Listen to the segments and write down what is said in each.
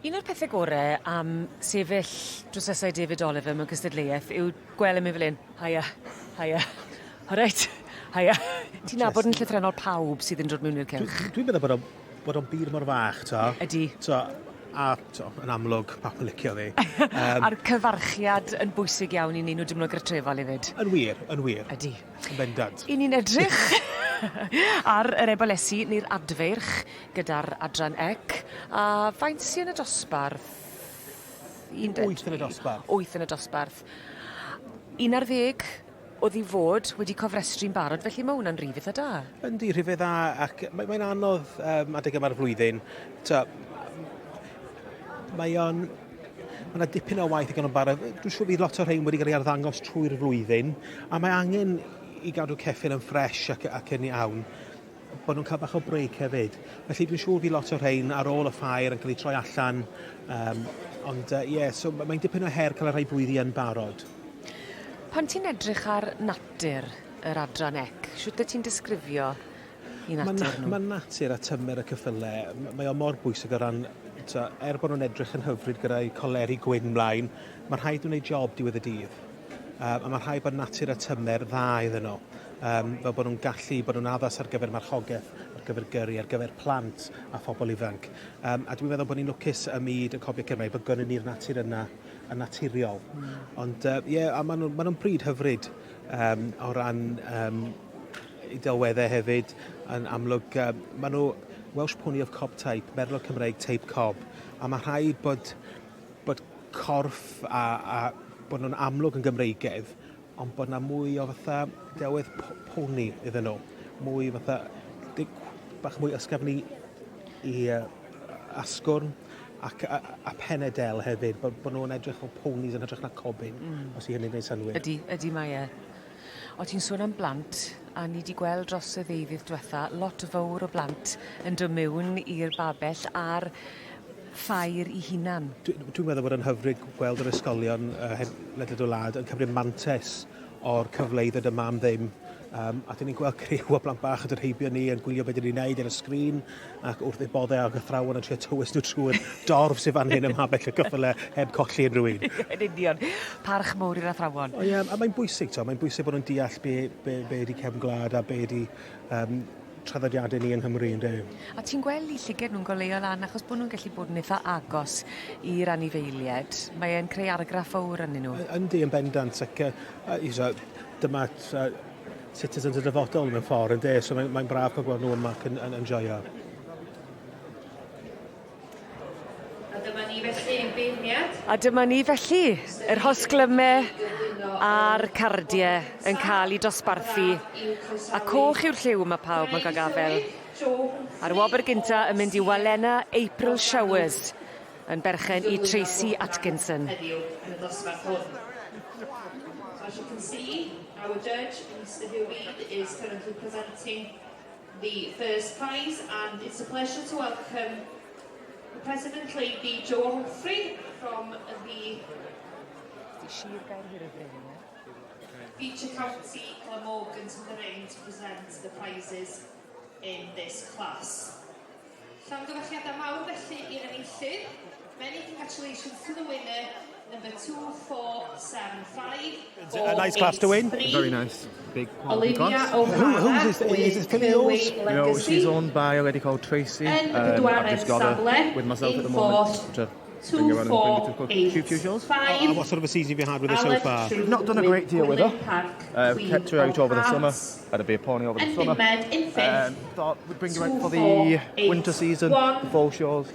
Un o'r pethe gore am sefyll drws nesa i David Oliver mewn cystadleueth yw gwel' e myn' fel 'yn haia haia oreit haia. Ti'n nabod yn llythrennol pawb sydd yn dod mewn i'r cylch. Dwi dwi'n meddwl bod o bod o'n byd mor fach t'o'? Ydi. T'o' a t'o' yn amlwg pawb yn licio fi. Yym. A'r cyfarchiad yn bwysig iawn i ni nw dimlo gartrefol efyd. Yn wir yn wir. Ydi. Yn bendant. 'Yn ni'n edrych ar yr ebolesi neu'r adfeirch gyda'r adran ec a faint sy yn y dosbarth? Un deg Wyth yn y dosbarth. Wyth yn y dosbarth. 11 o'dd i fod wedi cofrestru'n barod felly ma' wnna'n rif itha da. Yndi rhif dda ac mae mae'n anodd yym adeg yma'r flwyddyn. T'o' mae o'n ma' 'na dipyn o waith i ga'l yn barod. Dwi'n siŵr bydd lot o rhein wedi cael eu arddangos trwy'r flwyddyn a mae angen i gadw ceffyl yn ffres ac ac yn iawn bod nhw'n cael bach o break hefyd. Felly dwi'n siŵr fydd lot o rhein ar ôl y ffair yn cael eu troi allan. Um, ond ie, uh, yeah, so mae'n dipyn o her cael y rhai bwyddi yn barod. Pan ti'n edrych ar natur yr adran ec, shwt wyt ti'n disgrifio i natur nhw? Mae natur a tymer y cyffyle, mae o mor bwysig o ran, to, er bod nhw'n edrych yn hyfryd gyda'i coleri gwyn mlaen, mae rhaid nhw'n gwneud job diwedd y dydd. A mae rhaid bod natur a tymer dda iddyn nhw, um, fel bod nhw'n gallu, bod nhw'n addas ar gyfer marchogaeth, ar gyfer gyrru, ar gyfer plant a phobl ifanc. Um, a dwi'n meddwl bod ni'n lwcus ym myd y cobiau Cymraeg bod gynnon ni'r natur yna yn naturiol. Ond ie, uh, yeah, a maen nhw'n ma nhw bryd hyfryd um, o ran um, eu delweddau hefyd. Yn amlwg, uh, maen nhw Welsh Pony of Cob Type, Merlot Cymreig Teip Cob, a mae rhaid bod bod corff a, a bod nhw'n amlwg yn Gymreigaidd, ond bod 'na mwy o fatha delwedd pony iddyn nhw. Mwy fatha, bach mwy ysgafn i, i asgwrn ac a, a penne del hefyd, bod, bod nhw'n edrych fel ponies yn hytrach na cobyn, os i hynny'n gwneud synnwyr. Ydy, ydy mae e. O ti'n sôn am blant, a ni 'di gweld dros y ddeuddydd dwetha lot fowr o blant yn do' miwn i'r babell a'r ffair 'i hunan. Dwi dwi'n meddwl bod o'n hyfryd gweld yr ysgolion yy he- ledled y wlad yn cymryd mantes o'r cyfle i ddod yma am ddim. Um, a dyn ni'n gweld criw o blant bach yn dod heibio ni yn gwylio beth dyn ni'n neud ar y sgrin ac wrth eu boddau ag athrawon yn trio tywys nhw trwy'r dorf sydd fan hyn ym mhabell y cyffyle heb colli unrhyw un. Yn union. Parch mowr i'r athrawon. O ie, a mae'n bwysig, to, mae'n bwysig bod nhw'n deall be, be, be ydi cefn gwlad a be ydi um, traddodiadau ni yng Nghymru, ynde? A ti'n gweld 'u llyged nw'n goleuo lan achos bo' nw'n gallu bod yn itha agos i'r anifeilied. Mae e'n creu argraff fowr arnyn nhw. Yndi, yn bendant, ac uh, uh, dyma uh, citizens y dyfodol mewn ffordd, ynde? So mae'n mae braf cael gweld nhw yma ac yn, yn, yn joio. A dyma ni felly ein beirniad. A dyma ni felly, yr hosglyme a'r cardie yn cael eu dosbarthu. A coch yw'r lliw ma' pawb yn ga'l gafel. A'r wobr gynta yn mynd i Walena April Showers yn berchen i Tracy Atkinson. Heddiw yn y dosbarth hwn. So as you can see, our judge, Mr Hugh Reid, is currently presenting the first prize and it's a pleasure to welcome the President Lady Jo Humphrey from the Sir Gaerhirfryn, ie? Feature County Glamorgan to the ring to present the prizes in this class. Llongyfarchiadau mawr felly i'r enillydd. Many congratulations to the winner, number 2475. It's a nice class to win. Very nice. Big quality Olivia class. O'Hara Who, who's this? Is this filly yours? No, she's owned by a lady called Tracy. Yn I've just got her pedwaredd with myself safle, at the in moment fourth, to bring her on and bring her to a few few shows. And what sort of a season have you had with her so far? We've not done a great deal with her. Kept her out over the summer. Had a beer pony over the Yn summer. bumed, in fifth, Thought we'd bring her out Two, for four, the eight, winter season, one. the fall shows.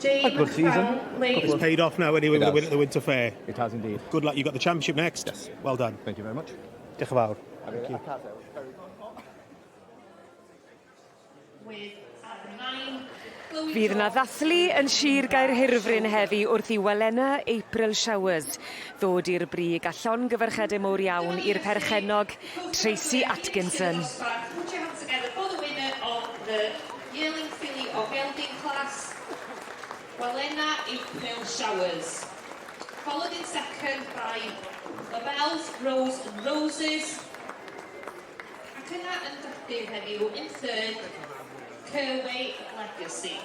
Jane A good season. McFarlane. It's paid off now anyway It with the has. win at the Winter Fair. It has indeed. Good luck. You've got the championship next. Yes. Well done. Thank you very much. Diolch yn fawr. Thank you. I can't say I was very With at nine, Chloe Fydd yna Jones. ddathlu yn Sir Gaerhirfryn heddi wrth i Walena April Showers ddod i'r brig a llongyfarchiadau mowr iawn i'r perchennog Tracy Atkinson. Put your hands together for the winner of the yearling filly or gelding class, Walena April Showers. Followed in second by Labelle's Rose and Roses. Ac yna yn drydydd heddiw, in third, Kerway Legacy.